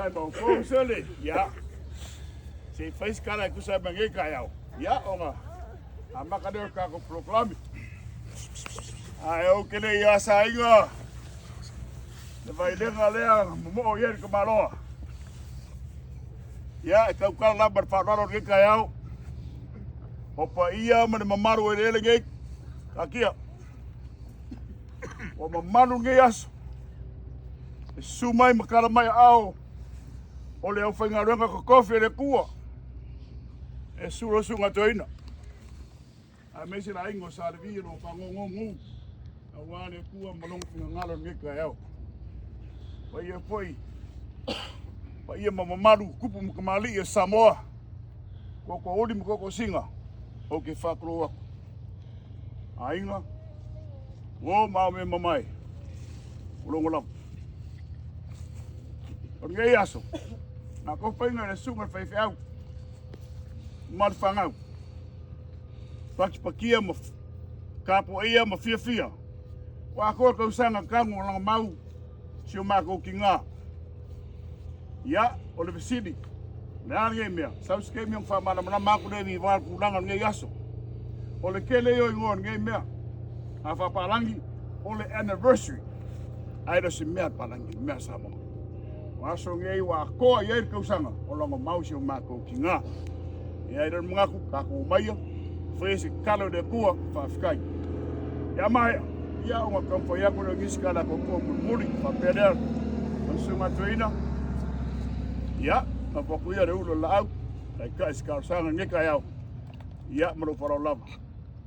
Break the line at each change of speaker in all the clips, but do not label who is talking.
Maopo ia, se i fai se tala e tusa ai ma lenei taeao, ia, ona amata lea o le tatou polokalame. Ae ou te le i asaina le vailega lea na momoo i ai le tamaloa. Ia, e tautala lava ma le faaaloalo i lenei taeao, o paia ma le mamalu o eleele nei, taatia. Ua mamalu lenei aso, e susu mai ma tala mai aao o le aufaigaluega totofi a le Atua, e susu lau susuga toeaina, aemaise le aiga o Sa Levi o lo o faanonomanu aua le Atua ma lona finagalo i lenei taeao. Paia foi, paia ma mamalu, tupu ma tamalii o Samoa, tootoouli ma tootoosina, ou te faatulou atu. Aiga, uo ma ao mea mamae, tulouna lava. O lenei aso, na tofaina e le susuga i le faifeau ma le fanau, patipatia ma tapuaia ma fiafia, ua atoa le tausaga talu ona mau si o matou tiga. Ia, o le fesili, o le a lenei mea? Sau se taimi ona faamalamalama atu lea i le tulaga o lenei aso. O le tele ia o igoa o lenei mea. A faapalagi, o le anniversary, ae le o se mea a palagi, o le mea a Samoa. O aso nei ua atoa i ai le tausaga o lagomau si o matou tiga. E i ai lea o le manatu, tatou omaia, faia se tatalo i le Atua, faafetai. Ia maea, ia ona taumafai atu lea o nisi tala taupua mulimuli, faapea lea, o le susuga toeaina, ia, lafo atu ia le ulu o le laau, taitai se talosaga i lenei taeao, ia, ma lou faaaloalo lava.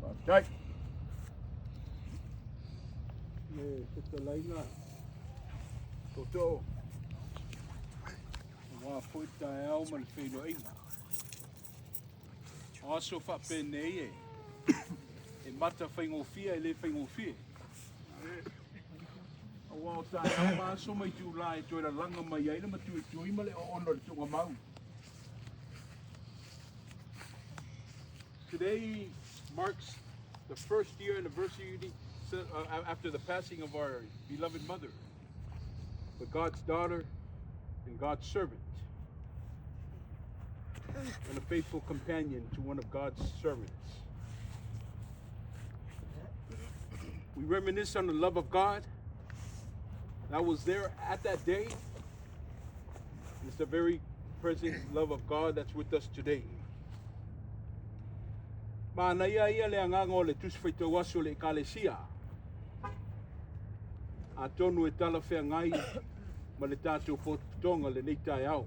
Faafetai.
Le fetalaiga tootoo aua foi le taeao ma le feiloaiga. O aso faapenei e, e mata faigofie e le faigofie. Aua o taeao ma aso ma itulā e toe lalaga mai ai le matuitui ma le oona o le tuugamau. Today marks the first year anniversary after the passing of our beloved mother, but God's daughter and God's servant, and a faithful companion to one of God's servants. We reminisce on the love of God that was there at that day. It's the very present love of God that's with us today. Manaia ia le agaga o le Tusi Faitau Aso o le Ekalesia. Atonu e talafeagai ma le tatou potopotoga lenei taeao.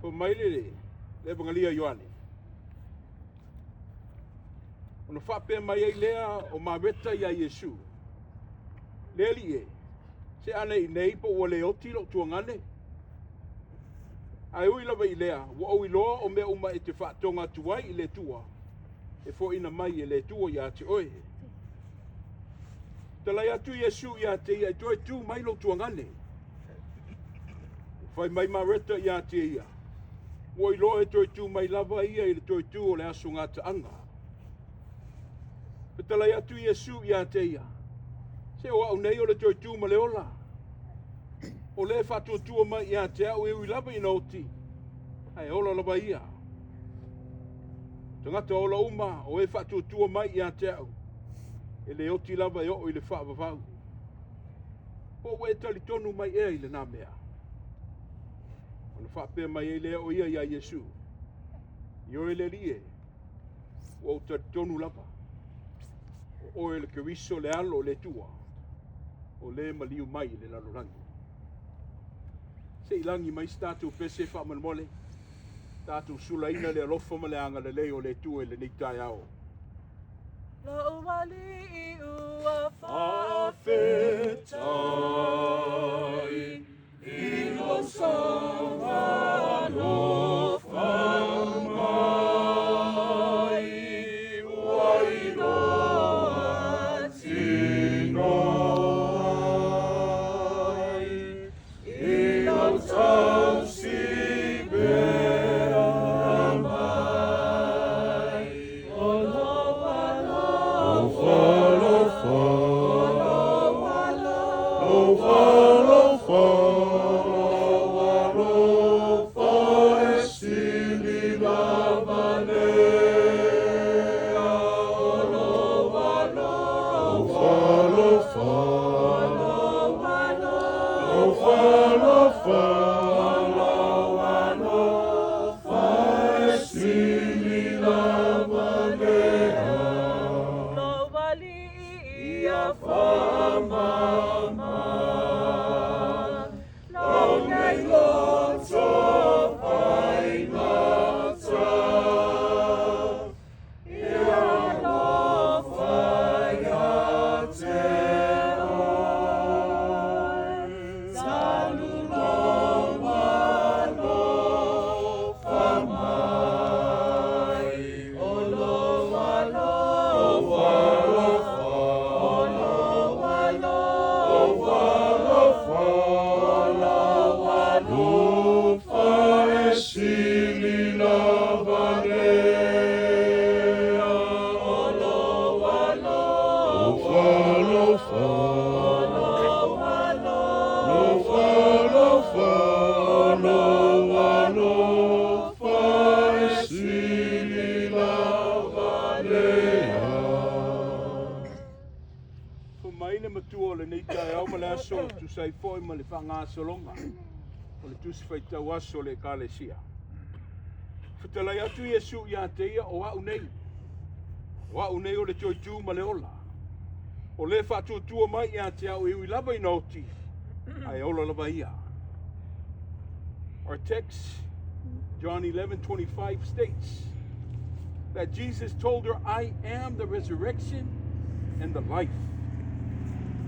Fai mai le le Evangelia Ioane. Ona faapea mai ai lea o Mareta iā Iesu. Le Alii e, se a nei nei po ua le oti lou tuagane? Ae ui lava i lea, ua ou iloa o mea uma e te faatoga atu ai i le Atua, e foaina mai e le Atua ia te oe. Talai atu Iesu ia te ia, e toe tu mai lou tuagane. Fai mai Mareta ia te ia, ua iloa e toe tu mai lava ia i le toe tu o le aso gataaga. Fetalai atu Iesu ia te ia, se o au nei o le toe tu ma le ola. O le faatuatua mai ia te au e ui lava ina oti, ae ola lava ia. Tagata ola uma o e faatuatua mai ia te au, e le oti lava e oo i le faavavau. Po ua e talitonu mai ea i lena mea. Ona faapea mai ai lea o ia iā Iesu, Ioe le Alii e, ua ou talitonu lava, o oe le Keriso le alo o le Atua, o le maliu mai i le lalolagi. Se i lagi mai se tatou pese faamolemole, tatou sulaina le alofa ma le agalelei o le Atua i lenei taeao.
Lou alii ua faafetai i lou soga alofa mai, ua iloa tino ai i lau tausi pea mai. O lou alofa,
Alofa,
o lou
alofa,
alofa,
Faafetai le Matua o lenei taeao ma le aso e tusa ai foi ma le faagasologa o le Tusi Faitau Aso o le Ekalesia. Fetalai atu Iesu ia te ia, o a'u nei, o a'u nei o le toetū ma le ola. O le faatuatua mai ia te a'u e ui lava ina oti, ae ola lava ia. Our text, John 11:25 states that Jesus told her, "I am the resurrection and the life.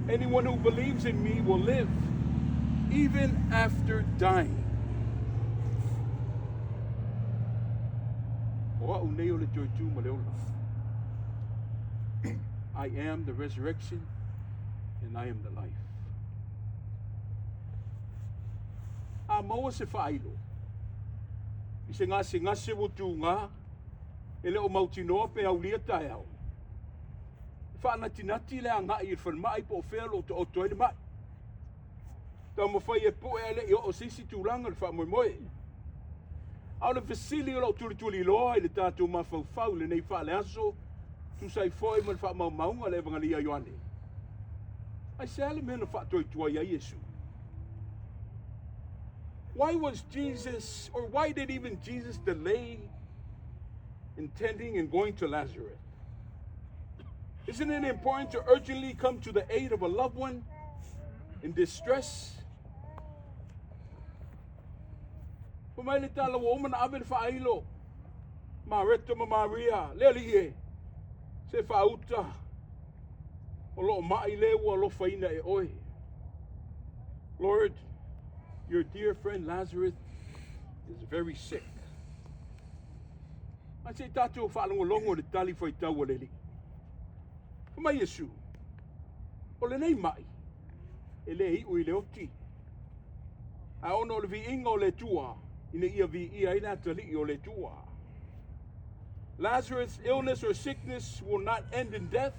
Anyone who believes in me will live even after dying." O a'u nei o le toetū ma le ola. I am the resurrection and I am the life. A maua se faailo i se gasegase ua tuga e le o mautinoa pe aulia taeao. E faanatinati le agai i le falemai po o fea o lo o taoto ai le mai. Taumafai e pue ae le i oo i se isi tulaga le faamoemoe. A o le fesili o lo o tulituliloa i le tatou mafaufau i lenei faaleaso, tusa ai foi ma le faamaumauga a le Evagalii a Ioane, aisea le mea na faatuatuai ai Iesu? Why was Jesus, or why did even Jesus delay intending and going to Lazarus? Isn't it important to urgently come to the aid of a loved one in distress? Fai mai le tala ua uma na ave le faailo. Mareta ma Maria, le alii e, se faauta o lo o mai le ua alofaina e oe. Lord, your dear friend Lazarus is very sick. Ae se i tatou faalogologo i le tali faitau a le Alii. Fai mai Iesu, o lenei mai, e le iu i le oti, ae ona o le viiga o le Atua, ina ia viia ai le atalii o le Atua. Lazarus' illness or sickness will not end in death.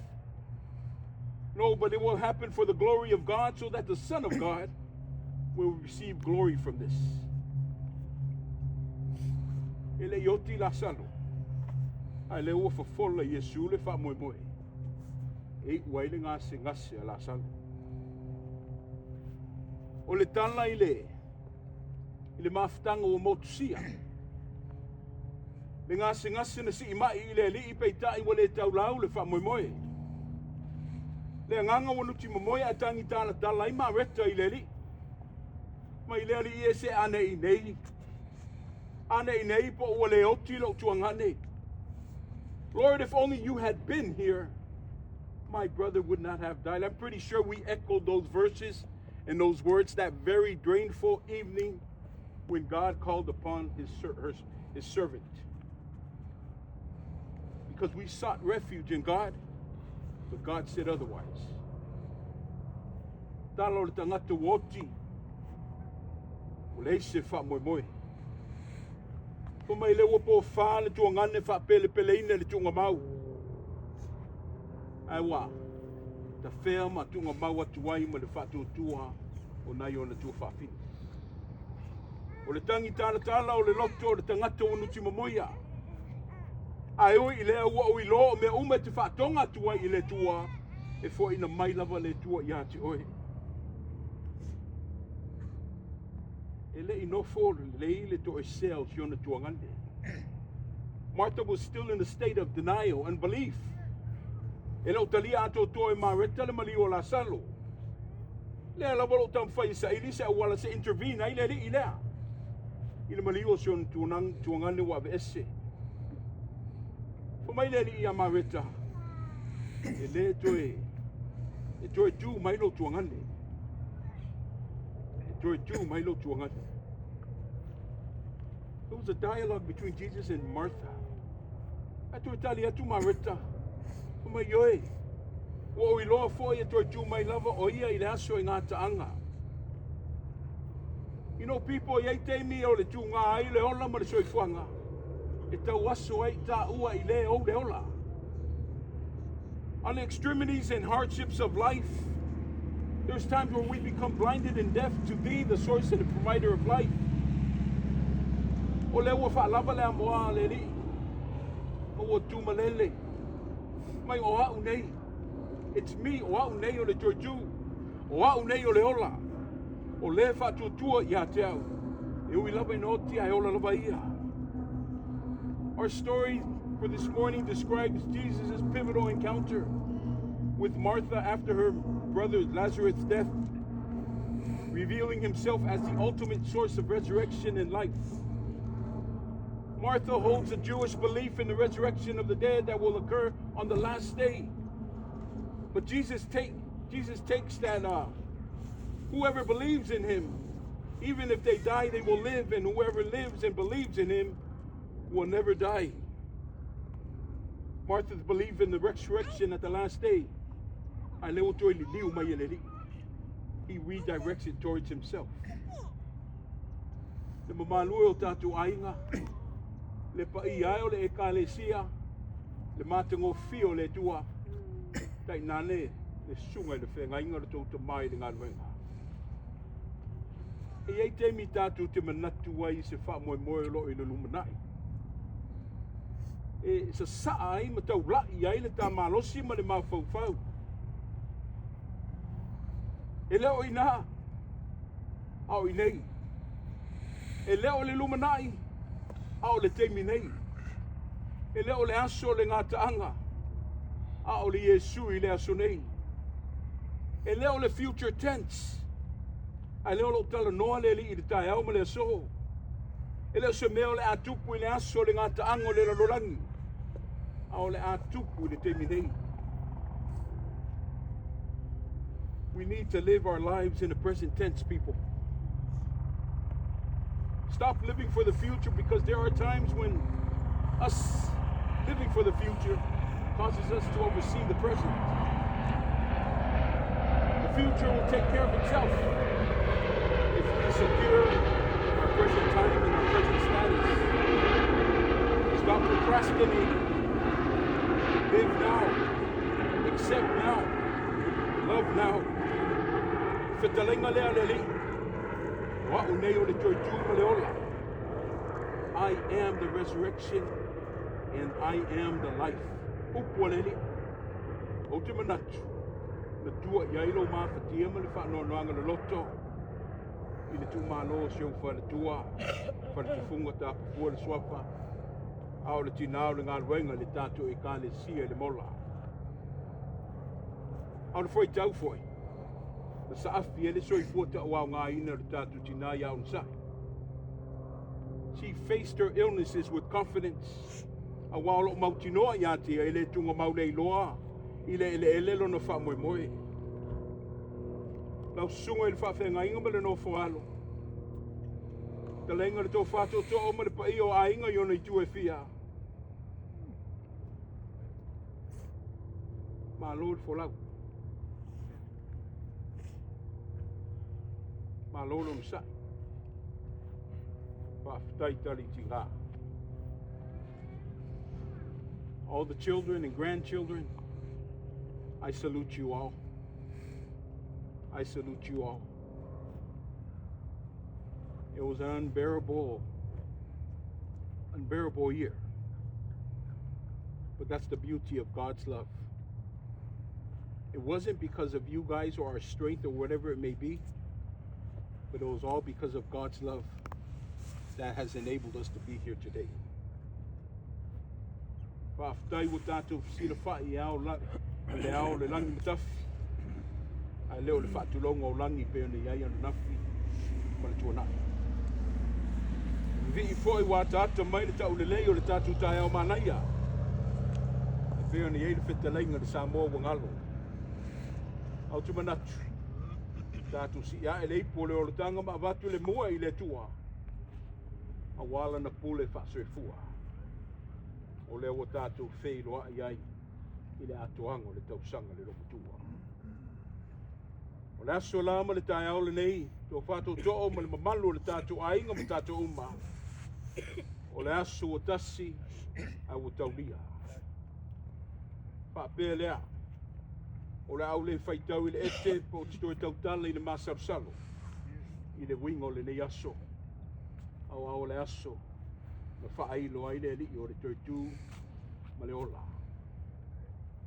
No, but it will happen for the glory of God, so that the Son of God will receive glory from this. E le i oti Lasalo, ae lea ua fofola Iesu le faamoemoe e iu ai le gasegase a Lasalo. O le tala i le i le mafutaga ua motusia. Le gasegase na sii mai i le alii peitai ua le taulau le faamoemoe. Le agaga ua nuti momoe ae tagi talatala ai Mareta i le alii. Mai le alii e se a nei nei. A nei nei po ua le oti lou tuagane. Lord, if only you had been here, my brother would not have died. I'm pretty sure we echoed those verses and those words that very drainful evening when God called upon his servant. Because we sought refuge in God, but God said otherwise. Tala o le tagata ua oti, ua leai se faamoemoe. Fai mai lea ua pofa le tuagane faapelepeleina le tuugamau. Ae ua tafea ma tuugamau atu ai ma le faatuatua o nai ona tuafafine. O le tagi talatala o le loto o le tagata ua nuti momoia. Ae ui i lea ua ou iloa o mea uma e te faatoga atu ai i le Atua, e foaiina mai lava le Atua ia te oe. E le i nofo lelei le toesea o si ona tuagane. Martha was still in a state of denial and belief. E le o talia atoatoa e Mareta le maliu o Lasalo. Lea lava o lo o taumafai e saili se auala se intervene ai le alii lea i le maliu o si ona tuagane ua aveese. Fai mai le alii ia Mareta, e le toe e toe tu mai lou tuagane. E toe tu mai lou tuagane. There was a dialogue between Jesus and Martha. Ae toe tali atu Mareta, fai mai, ioe, ua ou iloa foi e toe tu mai lava o ia i le aso i gataaga. People, e i ai taimi o le tugā ai le ola ma le soifuaga, e tauaso ai taua i le ou le ola. On the extremities and hardships of life, there's times where we become blinded and deaf to thee, the source and the provider of life. O lea ua faalava le amoa a le Alii, ma ua tumalele mai o a'u nei. It's me, o a'u nei o le Toe Tū, o a'u nei o le ola, o le faatuatua ia te au. E ui lava ina oti ae ola lava ia. Our story for this morning describes Jesus' pivotal encounter with Martha after her brother Lazarus' death, revealing himself as the ultimate source of resurrection and life. Martha holds a Jewish belief in the resurrection of the dead that will occur on the last day. But Jesus take Jesus takes that whoever believes in him, even if they die, they will live, and whoever lives and believes in him will never die. Martha's belief in the resurrection at the last day. Ae lea ua toe liliu mai e le Alii. He redirects it towards himself. Le mamalu e o tatou aiga, le paia e o le Ekalesia, le matagofie o le Atua, tainane le susuga i le feagaiga o le tou tama i le galuega. E i ai taimi tatou te manatu ai i se faamoemoe o lo o i le lumanai. E sasaa ai ma taulai ai le ta malosi ma le mafaufau. E le o i ina, a o i inei. E le o le lumanai, a o le taimi nei. E le o le aso o le gataaga, a o le Iesu i le aso nei. E le o le future tense, ae lea o lo o talanoa le Alii i le taeao ma le aso. E le o se mea o le a tupu i le aso o le gataaga o le lalolagi, a o le a tupu i le taimi nei. We need to live our lives in the present tense, people. Stop living for the future, because there are times when us living for the future causes us to oversee the present. The future will take care of itself if we secure our present time and our present status. Stop procrastinating. Live now. Accept now. Love now. Fetalaiga lea a le Alii, o a'u nei o le Toe Tū ma le Ola. I am the resurrection and I am the life. Upu a le Alii. Ou te manatu, na tua i ai lou mafatia ma le faanoanoaga loloto i le tuumalo o si ou faletua, Faletufuga Tapafua le Suafa, a o le tinā o le galuega i le tatou Ekalesia i le Mola. A o le fuaitau foi, na saafi ai le soifua tauaogaina o le tatou tinā ia onosai. She faced her illnesses with confidence, auā o lo o mautinoa ia te ia e le tugamau le iloa i le eleele lona faamoemoe. Lau susuga i le faafeagaiga ma le nofo alo, taleiga le tofa tootoo ma le paia o aiga i ona itu e fia. Malo le folau. Malo le onosai. Faafetai tali tiga. All the children and grandchildren, I salute you all. I salute you all. It was an unbearable, unbearable year. But that's the beauty of God's love. It wasn't because of you guys or our strength or whatever it may be, but it was all because of God's love that has enabled us to be here today. Faafetai ua tatou fesilafai i ao la, le ao o le lagi matafi, ae le o le faatulouga o lagi pei ona i ai ananafi ma le tuanai. Vivii foi ua ataata mai le taulelei o le tatou taeao manaia, e pei ona i ai le fetalaiga i le Samoa ua galo. Ae ou te manatu, tatou sii ae le ipu o le olataga ma avatu le mua i le Atua, aua lana pule faasoifua. O lea ua tatou feiloai ai i le atoaga o le tausaga le loomatua. O le aso la ma le taeao lenei, tofa tootoo ma le mamalu o le tatou aiga ma tatou uma, o le aso ua tasi ae ua taulia. Faapea lea, o le a ou le faitau i le ete po o te toe tautala i le masalosalo i le uiga o lenei aso, aua o le aso na faailo ai le Alii o le Toe Tū ma le Ola.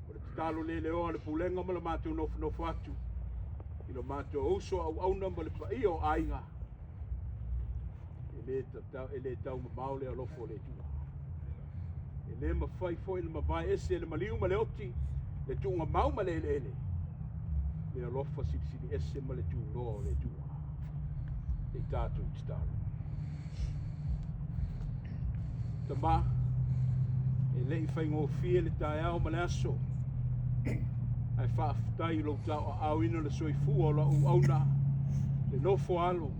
O le Tatalo leleoa le pulega ma le matou nofonofo atu i lo matou uso auauna ma le paia o aiga. E le tatau, e le taumamao le alofa o le Atua. E le mafai foi ona mavae ese le maliu ma le oti, le tuugamau ma le eleele, le alofa silisili ese ma le tunoa o le Atua. Se i tatou tatalo. Tama, e le i faigofie le taeao ma le aso, ae faafetai i lou tauaaoina le soifua o lau auauna, le nofo alo,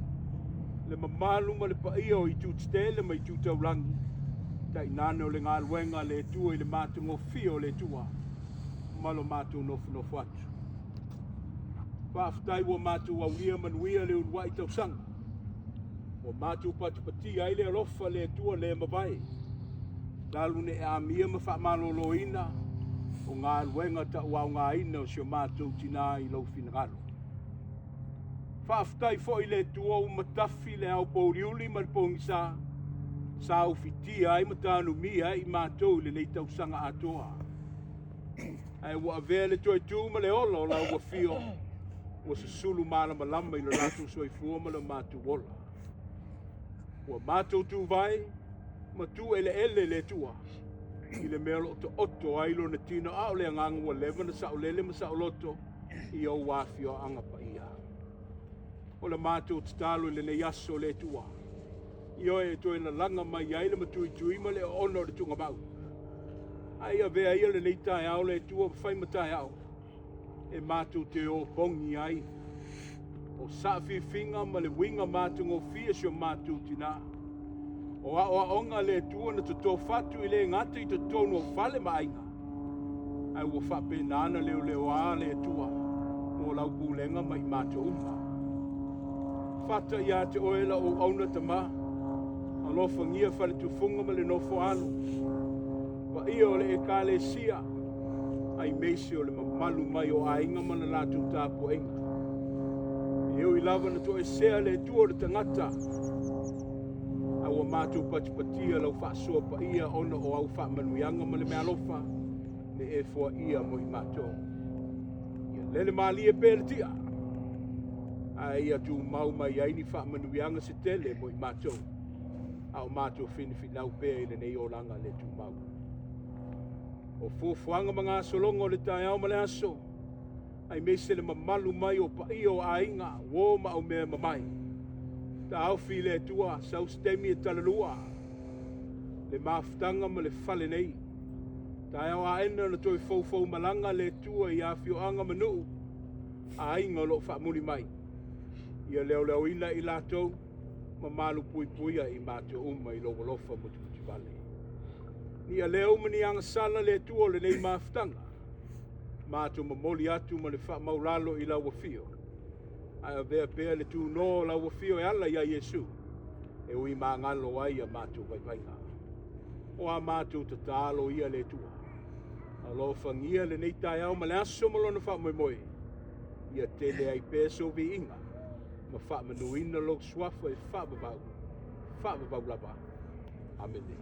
le mamalu ma le paia o itu tetele ma itu taulagi, tainane o le galuega a le Atua i le matagofie o le Atua ma lo matou nofonofo atu. Faafetai ua matou aulia manuia le uluai tausaga, ua matou patipatia ai le alofa le Atua le mavae, talu ne amia ma faamaloloina o galuega tauaogaina o si o matou tinā i lou finagalo. Faafetai foi le Atua ua matafi le ao pouliuli ma le pogisa, sa ufitia ai ma tanumia ai i matou i lenei tausaga atoa. Ae ua avea le toe tu ma le ola o lau afio, ua susulu malamalama i lo latou soifua ma lo matou ola. Ua matou tuvae ma tu eleele le Atua i le mea o lo o taoto ai lona tino, a o le agaga ua leva na saolele ma saoloto i ou afioaga paia. O le matou tatalo i lenei aso le Atua, ia e toe lalaga mai ai le matuitui ma le oona o le tuugamau. Ai avea ia lenei taeao le Atua ma fai ma taeao e matou te opogi ai o saafiafiga ma le uiga matagofie si o matou tinā. O aoaoga le Atua na totofa atu i le gata i totonu o fale ma aiga, ae ua faapena na leoleoa le Atua mo lau pulega ma i matou uma. Fata ia te oe la ou auna tama, alofagia faletufuga ma le nofo alo, paia o le ekalesia, aemaise o le mamalu mai o aiga ma le latou tapuaiga. E ui lava na toesea le Atua o le tagata, a ua matou patipatia lau faasoa paia ona o au faamanuiaga ma le meaalofa ne e foaia mo i matou. Ia lele malie pea le tia, ae ia tumau mai ai ni faamanuiaga se tele mo i matou, a o matou finafinau pea i lenei olaga le tumau. O fuafuaga ma gasologa o le taeao ma le aso, aemaise le mamalu mai o paia o aiga, uo ma aumea mamae. Taofi le Atua, sau se taimi e talalua le mafutaga ma le fale nei. Taeao aena na toe foufou malaga le Atua i afioaga ma nuu, aiga o lo o faamuli mai. Ia leoleoina i latou ma malupuipuia i matou uma i lou alofa mutimutivale. Ia lea uma ni agasala le Atua o lenei mafutaga, matou momoli atu ma le faamaulalo i lau afio, ae avea pea le tunoa o lau afio e ala ia Iesu, e ui magalo ai a matou vaivaiga. O a matou tatalo ia le Atua, alofagia lenei taeao ma le aso ma lona faamoemoe, ia tele ai pea sou viiga ma faamanuina lou suafa e faavavau, faavavau lava. Amene.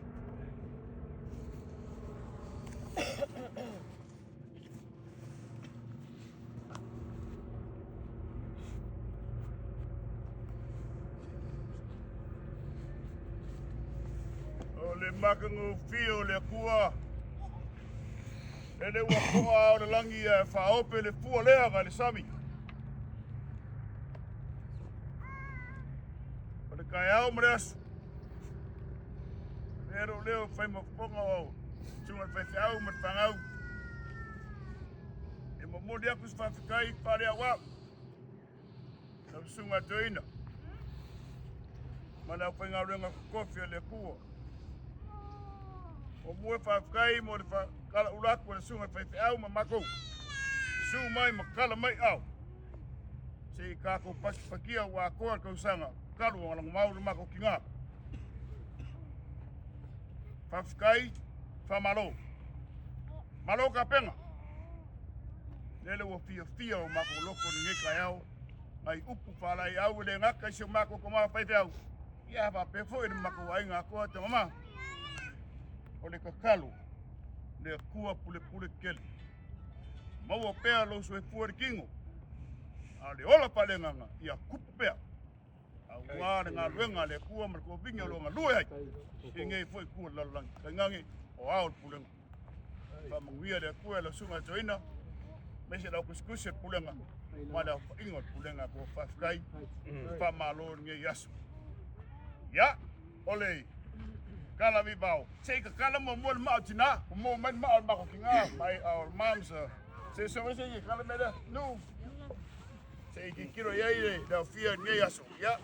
O le makagofie o le Atua, lele ua to'a o le lagi ae faaope le fua leaga i le sami. O le taeao ma le aso, avea lou leo e fai ma fofoga o susuga i le faifeau ma le fanau, e momoli atu se faafetai faaleauau lau susuga i le toeaina ma le aufaigaluega totofi a le Atua. Muamua e faafetai mo le faatalaula atu a le susuga i le faifeau ma matou, susu mai ma tala mai ao, se i tatou patipatia ua atoa le tausaga talu ona lagomau le matou tinā. Faafetai, faamalo. Malo tapena. Lele ua fiafia o matou loto i lenei taeao, nai upu faalaeiau e le gata i si o matou tama faifeau, ia faapea foi le matou aiga atoa tamama. O le tatalo, le Atua pulepule tele. Maua pea lou soifua i le kino, a o le ola faaleagaga ia tupu pea. Aua le galuega a le Atua ma le tofiga o lo o galue ai i lenei foi itu o le lalolagi. Tainane o ao o le pulega. Faamanuia le Atua i lau susuga i le toeaina, aemaise le au tusitusi o le pulega ma le aofaiga o le pulega. Ua faafetai, faamalo i lenei aso. Ia, o le tala vivao, se i tatala muamua le maa o tina, ua maua mai le maa o le matou tina, my, our moms, se se se i tatala mea lea, nu, se i tilotilo i ai le aofia i lenei aso. Ia.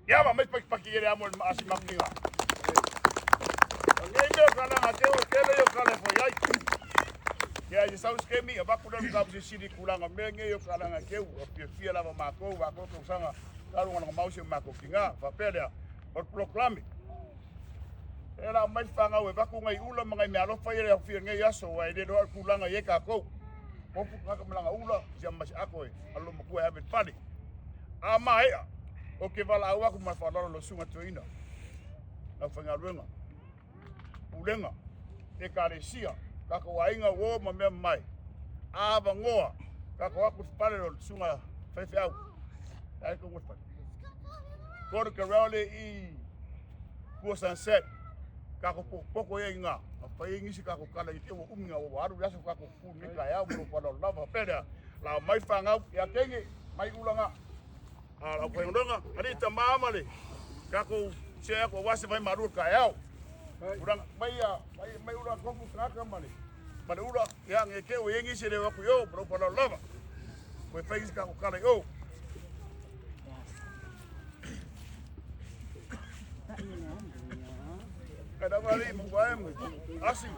Ia ma mai pakipaki i le amo le maasi makinga. O nei mea o kalaga teu e tele i o kala e fai ai. Ia i sau skemi a vaku lelu ka se sili kulaga mea nei o kalaga teu o fiafia lava matou wa ko tausaga talu ona mau se matou tinga faapea lea o le polokalame. E la mai whangau e vaku ngai ula ma ngai mea alofa ia le aufia nei aso wa e le loa tulaga i e kākou. Kopu kaka malanga ula sia ma si ako e alo matua e ave pale. A maea o ke valaau aku ma le faaaloalo i lau susuga toeaina, le aufaigaluega, pulega, ekalesia, tatou aiga uo ma mea mamae. A avanoa, tatou aku i le fale o le susuga faifeau. E ai tou fale. Gordon Carrell le i Kua Sunset. Tatou potopoto ai i ina. Na fai ai nisi tatou tala i te ua umi na ua alu le aso tatou tutu i lenei taeao ma lou faaaloalo lava. Faapea lea, la mai fanau ia Kenge, mai ulaga. A o le aufaigaluega, alii tama ma le tatou share atu aua se vaimalu o le taeao. Tulaga mai ia mai mai ula tofu tagata ma le ma le ula ia ne te ua i ai nisi e le o atu i o ma lou faaaloalo lava. Toe fai nisi tatou tala i o. Kai lava alii ma uae ma asi.